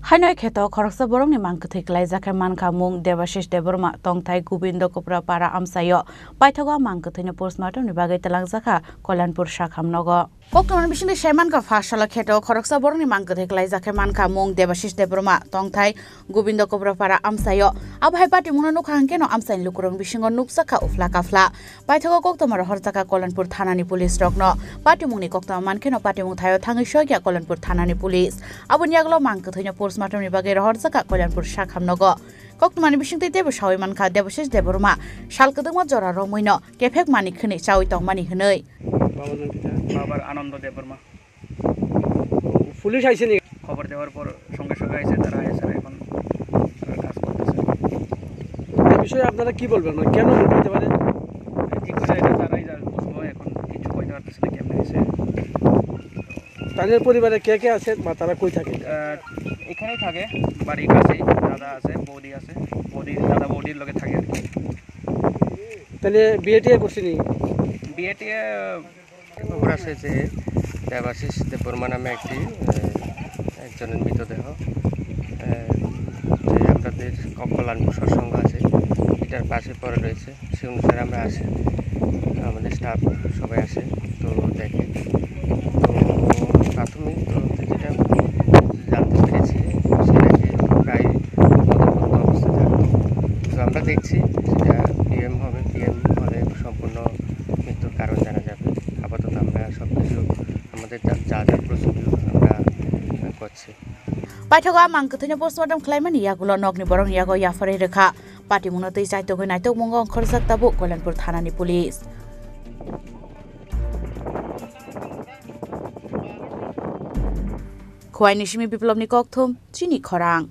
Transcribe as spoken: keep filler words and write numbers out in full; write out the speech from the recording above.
Haino kheto khoroksa borokni mang kwthwi kwlaijak khe mankha mung Debashish Debbarma, tongthai Gobindo Kuprapara amchaio. Paithago a mang kwthwino postmortemni bagwi twlangjakha Kalyanpur sakham nogo. Koktwmani bisingtwi sai mankha, pha salo kheto khoroksa borokni mang kwthwi kwlaijak khe mankha mung Debashish Debbarma, tongthai Gobindo Kuprapara amchaio. Abo hai patimungno nukha hwnkhe no amchaini lukurokni bisingo nukjakha uphla kaphla. Paithago koktwma rohorjakha Kalyanpur thanani police rokno. Patimungni koktwma mankheno patimung thaio thangwi soikha Kalyanpur thanani police. Aboni yagulo mang kwthwino postmortemni bagwi rohorjakha Kalyanpur sakham nogo. Koktwmani bisingtwi teibo sawi mankha Debashish Debbarma sal kwdwkma jora romwino kephek manwi khwnwi chawi tongmani hwnwi. Babar nang kisa? Babar Anando Debbarma. Police আইসেনি? খবর দেওয়ার পর সঙ্গে সঙ্গে এসে তারা এসে এখন তারা কাজ করতেছে। এই বিষয়ে আপনারা কি বলবেন? মানে, কেন হতে পারে? কি করে এটা তারাই জানে, বুঝবো। এখন কিছু কইতে পারতেছে না কেমনে হয়েছে। তাদের পরিবারে কে কে আছে বা তারা কই থাকে? আহ, এখানেই থাকে, বাড়ির কাছেই। দাদা আছে, বৌদি আছে, বৌদি, দাদা বৌদির লগে থাকে আর কি। তাহলে বিয়ে টিয়ে করছেনি? বিয়ে টিয়ে খবর আছে যে দেবাশিস দেববর্মা নামে একটি, আহ, একজনের মৃতদেহ, আহ, যে আমাদের ক-, কল্যাণপুর সৎসঙ্গ আছে, এটার পাশে পড়ে রয়েছে। সেই অনুসারে আমরা আসি, আমাদের স্টাফ সবাই আসে, তো দেখে। তো প্রাথমিক তদন্তে যেটা জানতে পেরেছি, সে নাকি প্রায় মদ্যপান অবস্থায় থাকতো। তো আমরা দেখছি সেটা পিএম হবে, পিএম হলে সম্পূর্ণ মৃত্যুর কারণ জানা যাবে। আপাতত আমরা সব কিছু আমাদের যা, যা যা প্রসিডিউর আমরা, আহ, করছি। Paithago a mang kwthwino postmortem khlaimani yagulo nokni borokni yago yapharwi rwkha. Patimungno twi chaitugwi naitokmungo ongkhorjak tabuk Kalyanpur thanani police. Khowai ni simi Biplobni kokthum, chini khorang.